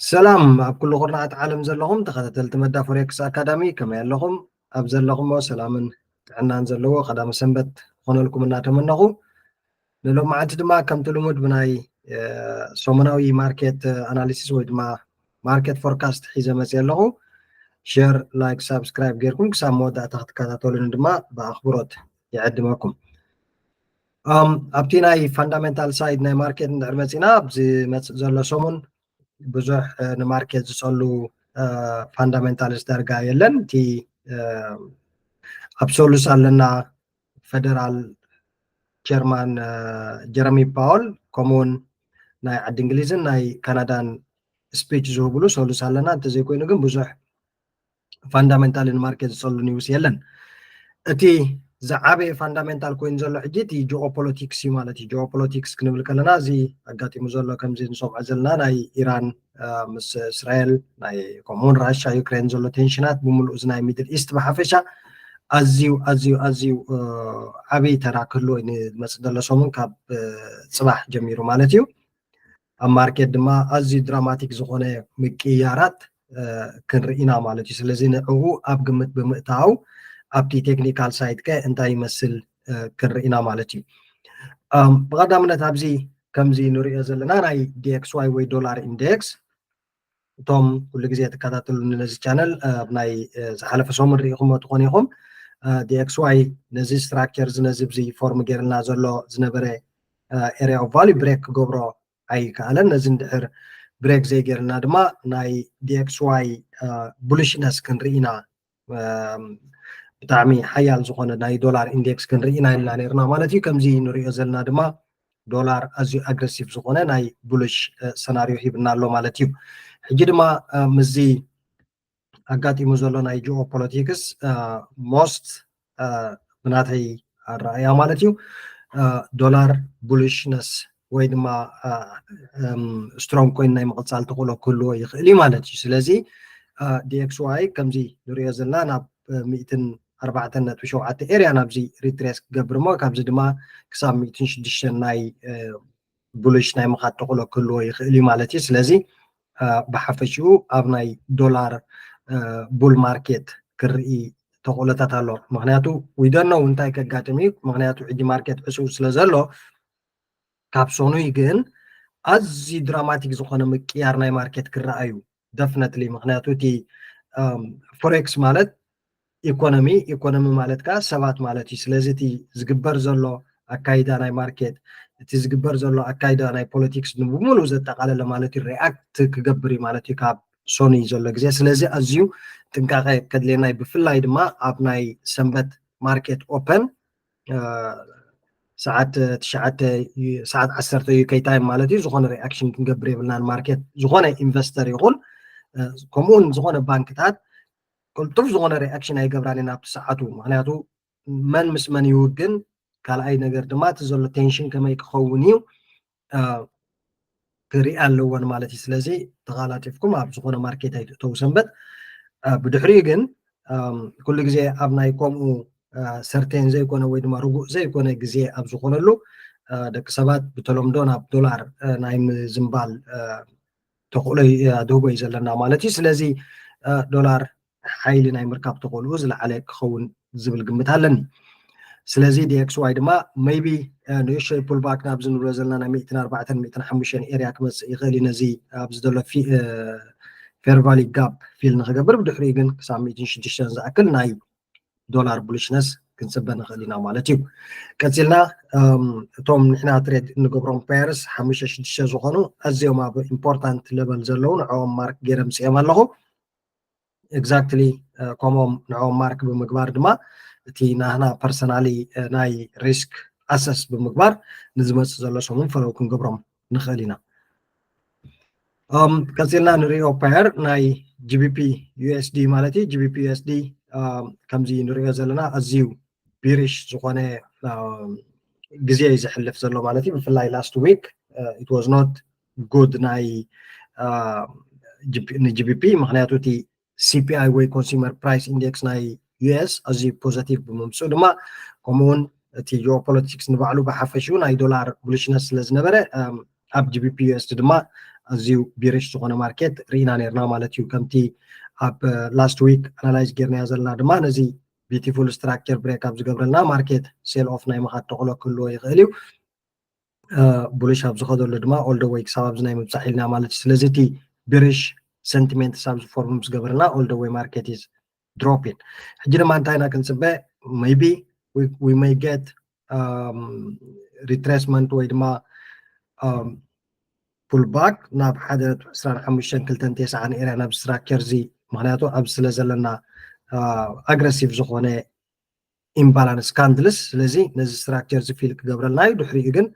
ሰላም ኣብ ኩሉ ኩርናዓት ዓለም ዘለኹም ተኸታተልቲ መዳ ፎሬክስ ኣካዳሚ፣ ከመይ ኣለኹም? ኣብ ዘለኹሞ ሰላምን ጥዕናን ዘለዎ ቀዳመ ሰንበት ክኾነልኩም እናተመነኹ፣ ንሎማዓንቲ ድማ ከምቲ ልሙድ ብናይ ሰሙናዊ ማርኬት ኣናሊሲስ ወይ ድማ ማርኬት ፎርካስት ሒዘ መፅእ ኣለኹ። ሸር፣ ላይክ፣ ሳብስክራይብ ጌርኩም ክሳብ መወዳእታ ክትከታተሉኒ ድማ ብኣኽብሮት ይዕድመኩም። ኣብቲ ናይ ፋንዳሜንታል ሳይድ ናይ ማርኬት እንድሕር መፂና፣ ኣብዚ መፅእ ዘሎ ሰሙን ብዙሕ ንማርኬት ዝፀሉ ፋንዳሜንታልስ ዳርጋ የለን። እቲ ኣብ ሶሉስ ኣለና፣ ፈደራል ቸርማን ጀረሚ ፓወል፣ ከምኡውን ናይ ዓዲ እንግሊዝን ናይ ካናዳን ስፒች ዝህብሉ ሶሉስ ኣለና። እንተዘይኮይኑ ግን ብዙሕ ፋንዳሜንታል ንማርኬት ዝፀሉ ኒውስ የለን። እቲ ዝዓበየ ፋንዳሜንታል ኮይኑ ዘሎ ሕጂ እቲ ጂኦፖለቲክስ እዩ ማለት እዩ። ጂኦፖለቲክስ ክንብል ከለና፣ እዚ ኣጋጢሙ ዘሎ፣ ከምዚ ንሰምዖ ዘለና፣ ናይ ኢራን ምስ እስራኤል፣ ናይ ከምኡውን ራሻ ዩክሬን ዘሎ ቴንሽናት፣ ብምሉእ እዚ ናይ ሚድል ኢስት ብሓፈሻ ኣዝዩ ኣዝዩ ኣዝዩ ዓብይ ተራ ክህልዎ እዩ ንመፅእ ዘሎ ሰሙን፣ ካብ ፅባሕ ጀሚሩ ማለት እዩ። ኣብ ማርኬት ድማ ኣዝዩ ድራማቲክ ዝኾነ ምቅያራት ክንርኢ ኢና ማለት እዩ። ስለዚ ንዕኡ ኣብ ግምት ብምእታው፣ ኣብቲ ቴክኒካል ሳይድ ከ እንታይ ይመስል ክንርኢ ኢና ማለት እዩ። ብቐዳምነት ኣብዚ ከምዚ ንሪኦ ዘለና ናይ ዲኤክስዋይ ወይ ዶላር ኢንዴክስ፣ እቶም ኩሉ ግዜ ትከታተሉኒ ነዚ ቻነል፣ ኣብ ናይ ዝሓለፈ ሰሙን ርኢኹሞ ትኾኑ ኢኹም። ዲኤክስዋይ ነዚ ስትራክቸር እዚ፣ ነዚ ብዚ ፎርም ገይርና ዘሎ ዝነበረ ኤሪያ ኦፍ ቫልዩ ብሬክ ክገብሮ ኣይከኣለን። ነዚ እንድሕር ብሬክ ዘይገይርና ድማ ናይ ዲኤክስዋይ ቡሊሽነስ ክንርኢ ኢና። ብጣዕሚ ሓያል ዝኾነ ናይ ዶላር ኢንዴክስ ክንርኢ ኢና ኢልና ነርና ማለት እዩ። ከምዚ ንሪኦ ዘለና ድማ ዶላር ኣዝዩ ኣግረሲቭ ዝኾነ ናይ ቡሊሽ ሰናሪዮ ሂብና ኣሎ ማለት እዩ። ሕጂ ድማ ምስዚ ኣጋጢሙ ዘሎ ናይ ጂኦፖለቲክስ፣ ሞስት ብናተይ ኣረኣያ ማለት እዩ፣ ዶላር ቡሊሽነስ ወይ ድማ ስትሮንግ ኮይኑ ናይ ምቕፃል ተኽእሎ ክህልዎ ይኽእል እዩ ማለት እዩ። ስለዚ ዲኤክስዋይ ከምዚ ንሪኦ ዘለና ናብ ሚእትን ኣርባዕተን ነጥቢ ሸውዓተ ኤሪያ ናብዚ ሪትሬስ ክገብር እሞ፣ ካብዚ ድማ ክሳብ ሚእትን ሽዱሽተን ናይ ቡሊሽ ናይ ምኻድ ተኽእሎ ክህልዎ ይኽእል እዩ ማለት እዩ። ስለዚ ብሓፈሽኡ ኣብ ናይ ዶላር ቡል ማርኬት ክርኢ ተኽእሎታት ኣሎ። ምክንያቱ ዊደነው እንታይ ከጋጥም እዩ፣ ምክንያቱ ሕጂ ማርኬት ዕሱብ ስለ ዘሎ፣ ካብ ሰኑይ ግን ኣዝዩ ድራማቲክ ዝኾነ ምቅያር ናይ ማርኬት ክረኣዩ ደፍነትሊ። ምክንያቱ እቲ ፎሬክስ ማለት ኢኮኖሚ፣ ኢኮኖሚ ማለት ከዓ ሰባት ማለት እዩ። ስለዚ እቲ ዝግበር ዘሎ ኣካይዳ ናይ ማርኬት፣ እቲ ዝግበር ዘሎ ኣካይዳ ናይ ፖለቲክስ ንብሙሉ ዘጠቃለለ ማለት እዩ፣ ሪኣክት ክገብር እዩ ማለት እዩ ካብ ሶኒ ዘሎ ግዜ። ስለዚ ኣዝዩ ጥንቃቐ ከድልየና እዩ፣ ብፍላይ ድማ ኣብ ናይ ሰንበት ማርኬት ኦፐን ሰዓት ትሽዓተ፣ ሰዓት ዓሰርተ ዩኬ ታይም ማለት እዩ። ዝኾነ ሪኣክሽን ክንገብር የብልናን። ማርኬት፣ ዝኾነ ኢንቨስተር ይኹን ከምኡውን ዝኾነ ባንክታት ቅልጡፍ ዝኾነ ሪኣክሽን ኣይገብራን እየን ኣብቲ ሰዓቱ። ምክንያቱ መን ምስ መን ይውግን፣ ካልኣይ ነገር ድማ እቲ ዘሎ ቴንሽን ከመይ ክኸውን እዩ ክርኢ ኣለዎን ማለት እዩ። ስለዚ ተቓላጢፍኩም ኣብ ዝኾነ ማርኬት ኣይትእተው ሰንበት። ብድሕሪኡ ግን ኩሉ ግዜ ኣብ ናይ ከምኡ ሰርቴን ዘይኮነ ወይ ድማ ርጉእ ዘይኮነ ግዜ ኣብ ዝኾነሉ፣ ደቂ ሰባት ብተለምዶ ናብ ዶላር ናይ ምዝንባል ተኽእሎ ኣድህቦ እዩ ዘለና ማለት እዩ። ስለዚ ዶላር ሓይሊ ናይ ምርካብ ተኽእልኡ ዝለዓለ ክኸውን ዝብል ግምት ኣለኒ። ስለዚ ዲኤክስዋይ ድማ ሜይቢ ንእሽቶይ ፑልባክ ናብዚ ንብሎ ዘለና ናይ ሚእትን ኣርባዕተን ሚእትን ሓሙሽተን ኤሪያ ክመፅእ ይኽእል እዩ። ነዚ ኣብዚ ዘሎ ፌር ቫሊ ጋፕ ፊል ንክገብር፣ ብድሕሪኡ ግን ክሳብ ሚእትን ሽዱሽተን ዝኣክል ናይ ዶላር ቡሊሽነስ ክንፅበ ንኽእል ኢና ማለት እዩ። ቀፂልና እቶም ንሕና ትሬድ እንገብሮም ፔርስ ሓሙሽተ ሽዱሽተ ዝኾኑ ኣዝዮም ኣብ ኢምፖርታንት ሌቨል ዘለዉ ንዕኦም ማርክ ገይረ ምፅኦም ኣለኹ። ኤግዛክትሊ ከምኦም ንዕኦም ማርክ ብምግባር ድማ እቲ ናህና ፐርሰናሊ ናይ ሪስክ ኣሰስ ብምግባር ንዝመፅእ ዘሎ ሰሙን ፈለው ክንገብሮም ንኽእል ኢና። ቀፂልና ንሪኦ ፓየር ናይ ጂቢፒ ዩኤስዲ ማለት እዩ። ጂቢፒ ዩኤስዲ ከምዚ ንሪኦ ዘለና ኣዝዩ ቢሪሽ ዝኾነ ግዜ እዩ ዘሕልፍ ዘሎ ማለት እዩ። ብፍላይ ላስት ዊክ it was not good ናይ ንጂቢፒ፣ ምክንያቱ እቲ ሲፒኣይ ወይ ኮንሱመር ፕራይስ ኢንዴክስ ናይ ዩኤስ ኣዝዩ ፖዘቲቭ ብምምፅኡ ድማ፣ ከምኡውን እቲ ጂኦፖለቲክስ ንባዕሉ ብሓፈሽኡ ናይ ዶላር ቡሊሽነስ ስለ ዝነበረ ኣብ ጂቢፒ ዩኤስዲ ድማ ኣዝዩ ቢርሽ ዝኾነ ማርኬት ርኢና ነርና ማለት እዩ። ከምቲ ኣብ last week analyze ጌርናዮ ዘለና ድማ ነዚ beautiful structure break ኣብ ዝገብረልና ማርኬት sell off ናይ ምኻድ ተኽእሎ ክህልዎ ይኽእል እዩ። Bullish ኣብ ዝኸደሉ ድማ all the way ክሳብ ኣብዚ ናይ ምብፃሕ ኢልና ማለት እዩ። ስለዚ እቲ bearish sentiment ክሳብ ዝፎርም ምስ ገበረና all the way market is dropping። ሕጂ ድማ እንታይ ኢና ክንፅበ? Maybe we, we may get retracement ወይ ድማ pullback ናብ ሓደ ነጥቢ ዕስራን ሓሙሽተን ክልተን ተስዓን area ናብ structure እዚ፣ ምክንያቱ ኣብዚ ስለ ዘለና aggressive ዝኾነ imbalance candles። ስለዚ ነዚ structure እዚ fill ክገብረልና እዩ። ድሕሪኡ ግን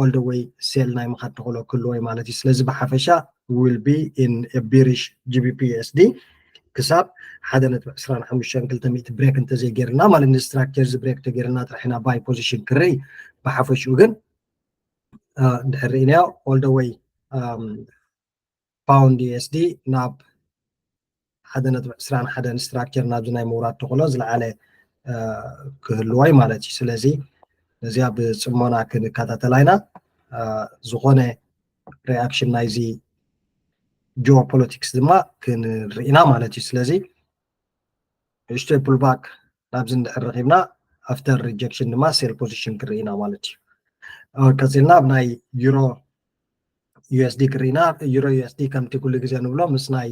all the way sell ናይ ምኻድ ተኽእሎ ክህልዎ እዩ ማለት እዩ። ስለዚ ብሓፈሻ will be in bearish GBP USD ክሳብ ሓደ ነጥቢ ዕስራን ሓሙሽተን ክልተ ሚእቲ break እንተዘይገይርና ማለት፣ ነዚ structure እዚ break ተገይርና ጥራሕ ኢና buy position ክርኢ። ብሓፈሽኡ ግን እንድሕር ርኢናዮ all the way pound USD ናብ ሓደ ነጥቢ ዕስራን ሓደን structure ናብዚ ናይ ምውራድ ተኽእሎ ዝለዓለ ክህልዎ እዩ ማለት እዩ። ስለዚ ነዚኣ ብፅሞና ክንከታተላ ኢና። ዝኾነ reaction ናይዚ geopolitics ድማ ክንርኢ ኢና ማለት እዩ። ስለዚ ንእሽተይ pullback ናብዚ እንድሕር ረኺብና after rejection ድማ sell position ክርኢ ኢና ማለት እዩ። ቀፂልና ኣብ ናይ ዩሮ USD ክርኢ ኢና። ዩሮ USD ከምቲ ኩሉ ግዜ ንብሎ ምስ ናይ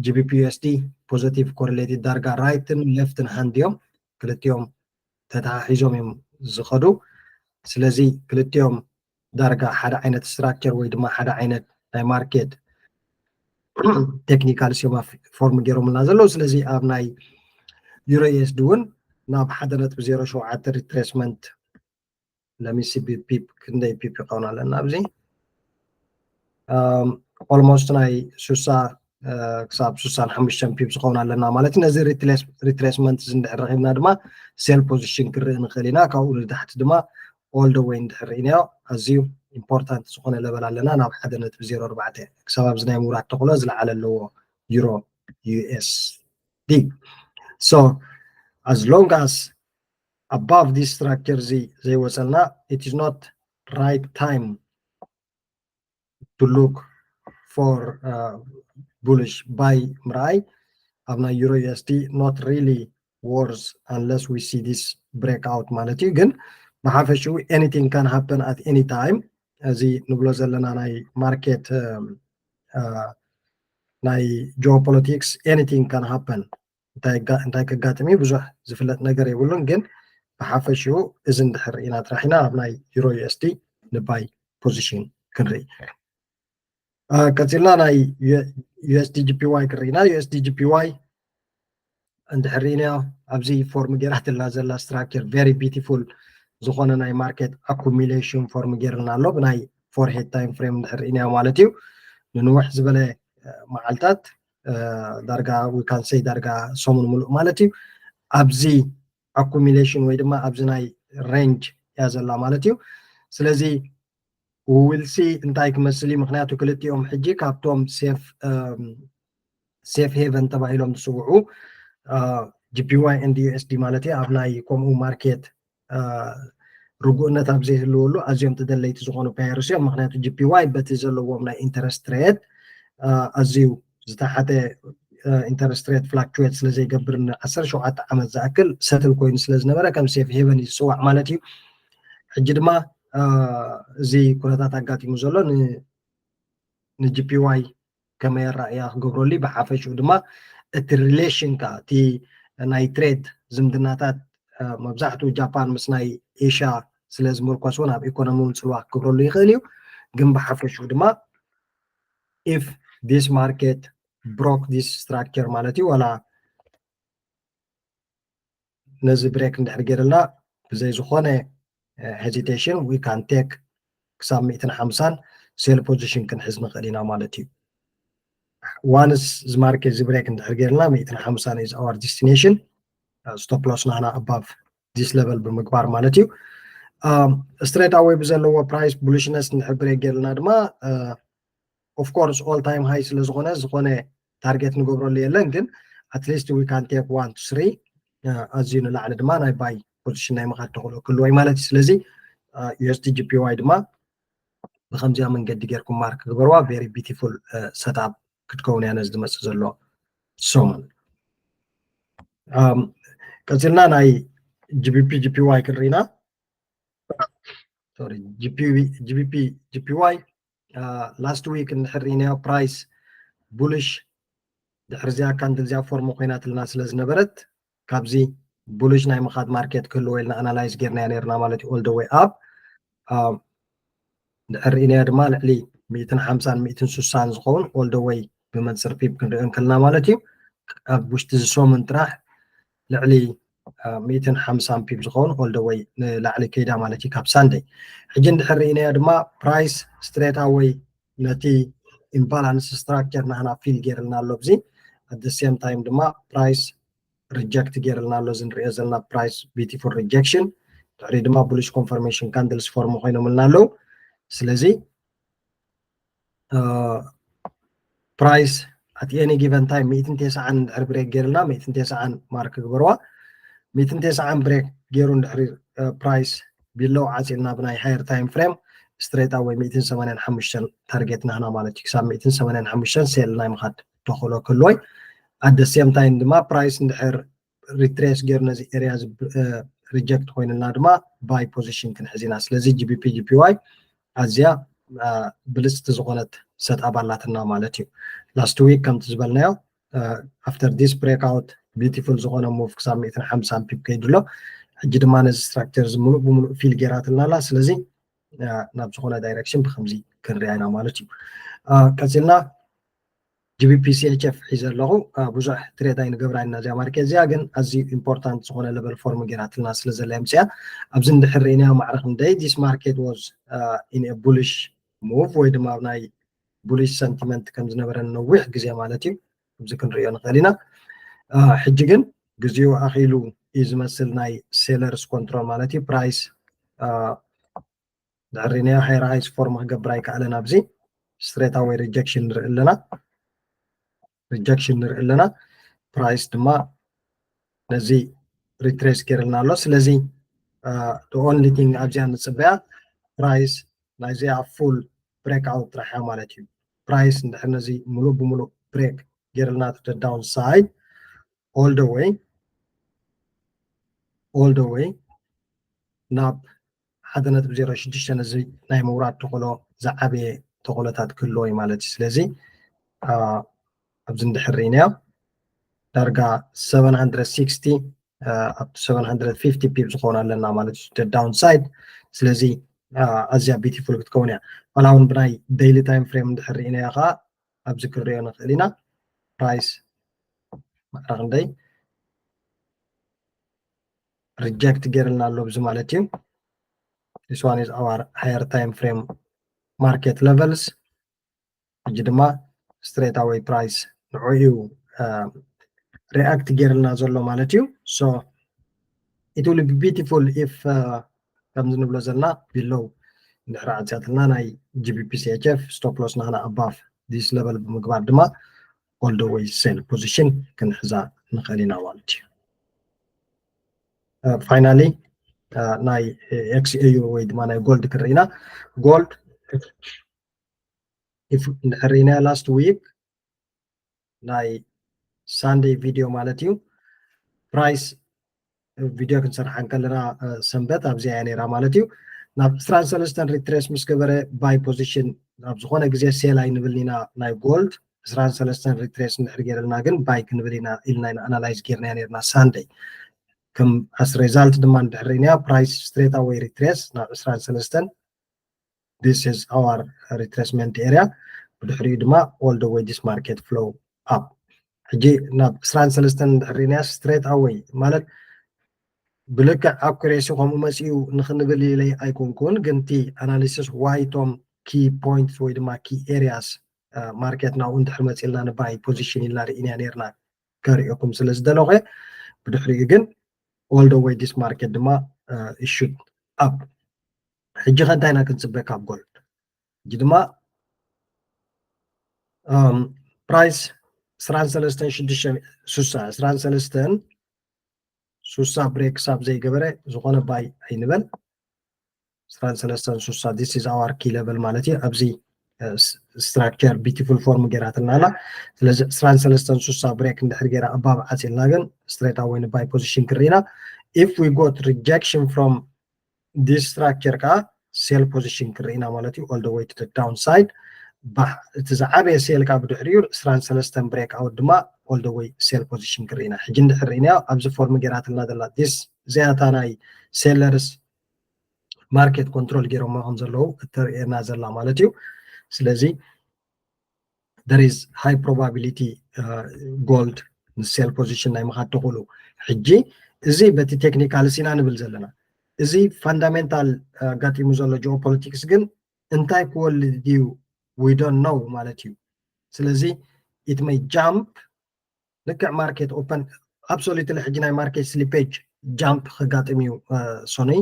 GBP USD positive correlated ዳርጋ right ን left ን hand እዮም። ክልቲኦም ተተሓሒዞም እዮም ዝኸዱ። ስለዚ ክልቲኦም ዳርጋ ሓደ ዓይነት structure ወይ ድማ ሓደ ዓይነት ናይ ማርኬት technical schema form ገይሮምልና ዘለዉ። ስለዚ ኣብ ናይ ዩሮ USD እውን ናብ ሓደ ነጥቢ ዜሮ ሸውዓተ retracement ለሚሲ pip ክንደይ pip ይኸውን ኣለና ኣብዚ almost ናይ ሱሳ ክሳብ ሱሳን ሓሙሽተን pip ዝኸውን ኣለና ማለት እዩ። ነዚ retracement እዚ እንድሕር ረኺብና ድማ sell position ክርኢ ንኽእል ኢና። ካብኡ ንታሕቲ ድማ all the way እንድሕር ርኢናዮ ኣዝዩ important ዝኾነ level ኣለና ናብ ሓደ ነጥቢ ዜሮ ኣርባዕተ ክሳብ ኣብዚ ናይ ምውራድ ተኽእሎ ዝለዓለ ኣለዎ ዩሮ USD። So as long as above this structure እዚ ዘይወፀልና it is not right time to look for bullish buy ምርኣይ ኣብ ናይ ዩሮ USD not really worth unless we see this breakout ማለት እዩ። ግን ብሓፈሽኡ anything can happen at any time። እዚ ንብሎ ዘለና ናይ ማርኬት ናይ geopolitics anything can happen እንታይ ከጋጥም እዩ ብዙሕ ዝፍለጥ ነገር የብሉን። ግን ብሓፈሽኡ እዚ እንድሕር ርኢና ጥራሕ ኢና ኣብ ናይ ዩሮ USD ን buy position ክንርኢ። ቀፂልና ናይ USD JPY ክንርኢ ኢና። USD JPY እንድሕር ርኢናዮ ኣብዚ form ገይራትልና ዘላ structure very beautiful ዝኾነ ናይ ማርኬት accumulation form ገይርልና ኣሎ። ብናይ four head time frame እንድሕር ርኢናዮ ማለት እዩ። ንንውሕ ዝበለ መዓልታት ዳርጋ we can say ዳርጋ ሰሙን ሙሉእ ማለት እዩ ኣብዚ accumulation ወይ ድማ ኣብዚ ናይ range እያ ዘላ ማለት እዩ። ስለዚ we will see እንታይ ክመስል እዩ። ምክንያቱ ክልቲኦም ሕጂ ካብቶም safe haven ተባሂሎም ዝፅውዑ JPY and USD ማለት እዩ ኣብ ናይ ከምኡ ማርኬት ርጉእነት ኣብ ዘይህልወሉ ኣዝዮም ተደለይቲ ዝኾኑ pairs እዮም። ምክንያቱ JPY በቲ ዘለዎም ናይ interest rate ኣዝዩ ዝተሓተ interest rate fluctuate ስለ ዘይገብር ንዓሰርተ ሸውዓተ ዓመት ዝኣክል settle ኮይኑ ስለ ዝነበረ ከም safe haven እዩ ዝፅዋዕ ማለት እዩ። ሕጂ ድማ እዚ ኩነታት ኣጋጢሙ ዘሎ ን JPY ከመይ ኣረኣእያ ክገብረሉ እዩ። ብሓፈሽኡ ድማ እቲ relation ከዓ እቲ ናይ trade ዝምድናታት መብዛሕትኡ ጃፓን ምስ ናይ ኤሽያ ስለ ዝምርኮስ እውን ኣብ ኢኮኖሚ እውን ፅልዋ ክገብረሉ ይኽእል እዩ። ግን ብሓፈሽኡ ድማ if this market broke this structure ማለት እዩ ዋላ ነዚ break እንድሕር ገይርልና ብዘይ ዝኾነ hesitation we can take ክሳብ ሚእትን ሓምሳን sell position ክንሕዝ ንኽእል ኢና ማለት እዩ። Once እዚ market እዚ break እንድሕር ገይርልና ሚእትን ሓምሳን is our destination stop loss ናህና above this level ብምግባር ማለት እዩ። Straight away ብዘለዎ price bullishness እንድሕር break ገይርልና ድማ of course all time high ስለ ዝኾነ ዝኾነ target ንገብረሉ የለን። ግን at least we can take one to three ኣዝዩ ንላዕሊ ድማ ናይ buy position ናይ ምኻድ ተኽእሎ ክህልዎ እዩ ማለት እዩ። ስለዚ USD JPY ድማ ብከምዚኣ መንገዲ ጌርኩም mark ግበርዋ። Very beautiful setup ክትከውን እያ ነዚ ዝመፅእ ዘሎ ሰሙን። ቀፂልና ናይ GBP JPY ክንርኢና። GBP JPY last week እንድሕር ርኢናዮ price bullish ድሕሪ እዚኣ candle እዚኣ form ኮይናትልና ስለ ዝነበረት ካብዚ bullish ናይ ምኻድ market ክህልዎ ኢልና analyze ጌርናዮ ነርና ማለት እዩ። All the way up ድሕር ርኢናዮ ድማ ልዕሊ ሚእትን ሓምሳን ሚእትን ስሳን ዝኸውን all the way ብመንፅር pip ክንሪኦ እንከልና ማለት እዩ። ኣብ ውሽጢ እዚ ሰሙን ጥራሕ ልዕሊ ሚእትን ሓምሳን pip ዝኸውን all the way ንላዕሊ ከይዳ ማለት እዩ ካብ Sunday። ሕጂ እንድሕር ርኢናዮ ድማ price straight away ነቲ imbalance structure ናህና fill ጌርልና ኣሎ። ኣብዚ at the same time ድማ price reject ጌርልና ኣሎ። እዚ ንሪኦ ዘለና price beautiful rejection ድሕሪ ድማ bullish confirmation candles form ኮይኖምልና ኣለዉ። ስለዚ price at any given time ሚእትን ተስዓን እንድሕር break ጌርልና ሚእትን ተስዓን mark ግበርዋ። ሚእትን ተስዓን break ጌሩ እንድሕሪ price below ዓፂልና ብናይ higher time frame straight away ሚእትን ሰማንያን ሓሙሽተን target ናህና ማለት እዩ። ክሳብ ሚእትን ሰማንያን ሓሙሽተን sell ናይ ምኻድ ተኽእሎ ክህልዎ እዩ። At the same time ድማ price እንድሕር retrace ጌሩ ነዚ area reject ኮይንና ድማ buy position ክንሕዝ ኢና። ስለዚ GBP JPY ኣዝያ ብልፅቲ ዝኾነት setup ኣላትና ማለት እዩ። Last week ከምቲ ዝበልናዮ after this breakout beautiful ዝኾነ move ክሳብ ሚእትን ሓምሳን pip ከይዱ ኣሎ። ሕጂ ድማ ነዚ structure እዚ ሙሉእ ብሙሉእ fill ጌራትልና ኣላ። ስለዚ ናብ ዝኾነ direction ብከምዚ ክንሪኣ ኢና ማለት እዩ። ቀፂልና GBP CHF ሒዘ ኣለኹ። ብዙሕ trade ኣይንገብራ ኢና እዚኣ market እዚኣ፣ ግን ኣዝዩ important ዝኾነ level form ጌራትልና ስለ ዘላ እያ ምፅኣ። ኣብዚ እንድሕር ርኢናዮ ማዕረ ክንደይ this market was in a bullish move ወይ ድማ ኣብ ናይ bullish sentiment ከም ዝነበረን ነዊሕ ግዜ ማለት እዩ ኣብዚ ክንሪኦ ንኽእል ኢና። ሕጂ ግን ግዜኡ ኣኺሉ እዩ ዝመስል ናይ sellers control ማለት እዩ። Price ድሕሪ ናይ high rise form ክገብር ኣይከኣለን። ኣብዚ straight away rejection ንርኢ ኣለና፣ rejection ንርኢ ኣለና። Price ድማ ነዚ retrace ገይርልና ኣሎ። ስለዚ the only thing ኣብዚኣ ንፅበያ price ናይዚኣ full breakout ጥራሕ እያ ማለት እዩ። Price እንድሕር ነዚ ሙሉእ ብሙሉእ break ገይርልና to the downside all the way all the way ናብ ሓደ ነጥቢ ዜሮ ሽዱሽተ ነዚ ናይ ምውራድ ተኽእሎ ዝዓበየ ተኽእሎታት ክህልዎ እዩ ማለት እዩ። ስለዚ ኣብዚ እንድሕር ርኢናዮ ዳርጋ seven hundred sixty up to seven hundred fifty pip ዝኸውን ኣለና ማለት እዩ downside። ስለዚ ኣዝያ beautiful ክትከውን እያ። ዋላ እውን ብናይ daily time frame እንድሕር ርኢናዮ ከዓ ኣብዚ ክንሪኦ ንኽእል ኢና። Price ማዕረ ክንደይ reject ገይርልና ኣሎ ኣብዚ ማለት እዩ። This one is our higher time frame market levels። ሕጂ ድማ straight away price ንዑ እዩ react ገይርልና ዘሎ ማለት እዩ። So it will be beautiful if ከምዚ ንብሎ ዘለና below እንድሕር ዓፅያትልና ናይ GBP CHF stop loss ናህና above this level ብምግባር ድማ all the way sell position ክንሕዛ ንኽእል ኢና ማለት እዩ። Finally ናይ XAU ወይ ድማ ናይ gold ክንርኢ ኢና። Gold እንድሕር ርኢና last week ናይ Sunday video ማለት እዩ price video ክንሰርሓ እንከለና ሰንበት ኣብዚኣ እያ ነይራ ማለት እዩ። ናብ ዕስራን ሰለስተን retrace ምስ ገበረ buy position ኣብ ዝኾነ ግዜ sell ኣይንብልን ኢና ናይ gold። ዕስራን ሰለስተን retrace እንድሕር ገይርልና ግን buy ክንብል ኢና ኢልና ኢና analyze ገይርና ነርና Sunday። ከም as result ድማ እንድሕር ርኢናያ price straight away retrace ናብ ዕስራን ሰለስተን this is our retracement area። ብድሕሪኡ ድማ all the way this market flow up። ሕጂ ናብ ዕስራን ሰለስተን እንድሕር ርኢናያ straight away ማለት ብልክዕ accuracy ከምኡ መፂኡ ንክንብል ኢለ ኣይኮንኩን፣ ግን እቲ analysis why እቶም key points ወይ ድማ key areas market ናብኡ እንድሕር መፂልና ን buy position ኢልና ርኢናያ ነርና ከርእየኩም ስለ ዝደለኹ እየ። ብድሕሪኡ ግን all the way this market ድማ shoot up። ሕጂ ከ እንታይ ኢና ክንፅበ ካብ gold? ሕጂ ድማ price ዕስራን ሰለስተን ሽዱሽተ ስሳ ዕስራን ሰለስተን ስሳ break ክሳብ ዘይገበረ ዝኾነ buy ኣይንበል። ዕስራን ሰለስተን ስሳ this is our key level ማለት እዩ። ኣብዚ structure beautiful form ገይራትና ኣላ። ስለዚ ዕስራን ሰለስተን ስሳ break እንድሕር ገይራ above ዓፂልና ግን straight away ን buy position ክርኢና። If we got rejection from this structure ከዓ sell position ክርኢና ማለት እዩ። All the way to the downside እቲ ዝዓበየ sell ከዓ ብድሕሪኡ ዕስራን ሰለስተን break out ድማ all the way sell position ክርኢና። ሕጂ እንድሕር ርኢናዮ ኣብዚ form ገይራትና ዘላ this እዚኣታ ናይ sellers market control ገይሮማ ከም ዘለዉ እተርእየና ዘላ ማለት እዩ። ስለዚ there is high probability gold ን sell position ናይ ምኻድ ተኽእሉ። ሕጂ እዚ በቲ technical ኢና ንብል ዘለና። እዚ fundamental ኣጋጢሙ ዘሎ geopolitics ግን እንታይ ክወልድ ድዩ we don't know ማለት እዩ። ስለዚ it may jump ልክዕ market open absolutely ሕጂ ናይ market slippage jump ክጋጥም እዩ። ሰኑይ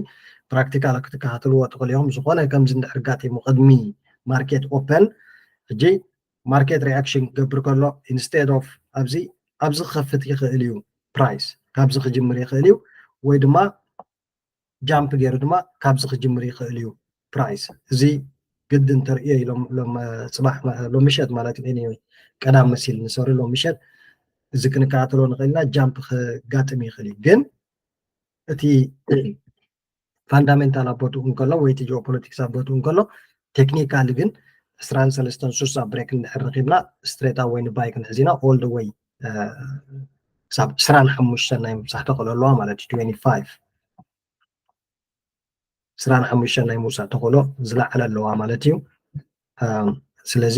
practical ክትከታተልዎ ትኽእሉ ኢኹም። ዝኾነ ከምዚ እንድሕር ጋጢሙ ቅድሚ market open ሕጂ market reaction ክገብር ከሎ instead of ኣብዚ ኣብዚ ክኸፍት ይኽእል እዩ price ካብዚ ክጅምር ይኽእል እዩ ወይ ድማ jump ገይሩ ድማ ካብዚ ክጅምር ይኽእል እዩ price። እዚ ግድን ተርእዮ እዩ ሎም- ሎም- ጽባሕ ማ- ሎም ምሸት ማለት እዩ። Anyway ቀዳም መሲል ንሰሩ ሎም ምሸት እዚ ክንከታተሎ ንኽእል ኢና። Jump ክጋጥም ይኽእል እዩ ግን እቲ fundamental ኣብ ቦትኡ እንከሎ ወይ እቲ geopolitics ኣብ ቦትኡ እንከሎ technically ግን ዕስራን ሰለስተን ስሳ break እንድሕር ረኺብና straight away ን buy ክንሕዝ ኢና all the way ክሳብ ዕስራን ሓሙሽተን ናይ ምብጻሕ ተኽእሎ ኣለዋ ማለት እዩ። Twenty five ዕስራን ሓሙሽተን ናይ ምውሳእ ተኽእሎ ዝለዓለ ኣለዋ ማለት እዩ። ስለዚ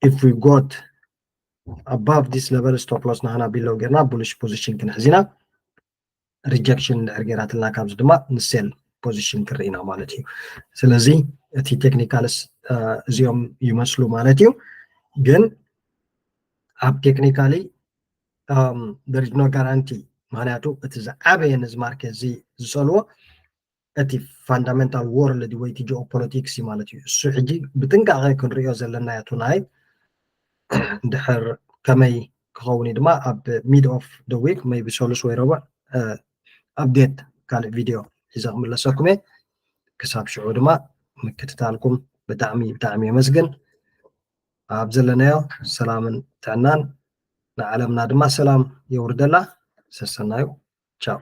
if we got above this level stop loss ናህና below ጌርና bullish position ክንሕዝ ኢና። Rejection እንድሕር ጌራትልና ካብዚ ድማ ን sell position ክርኢ ኢና ማለት እዩ። ስለዚ እቲ technicals እዚኦም ይመስሉ ማለት እዩ። ግን ኣብ technically there is no guarantee ምክንያቱ እቲ ዝዓበየ ነዚ market እዚ ዝጸልዎ እቲ fundamental world ወይ እቲ geopolitics እዩ ማለት እዩ። እሱ ሕጂ ብጥንቃቐ ክንርእዮ ዘለና እያ tonight። እንድሕር ከመይ ክኸውን እዩ ድማ ኣብ mid of the week maybe ሰሉስ ወይ ረቡዕ update ካልእ video ሒዘ ክምለሰኩም እየ። ክሳብ ሽዑ ድማ ምክትታልኩም ብጣዕሚ ብጣዕሚ የመስግን። ኣብ ዘለናዮ ሰላምን ጥዕናን ንዓለምና ድማ ሰላም የውርደላ። ሰሰናዩ። ቻው።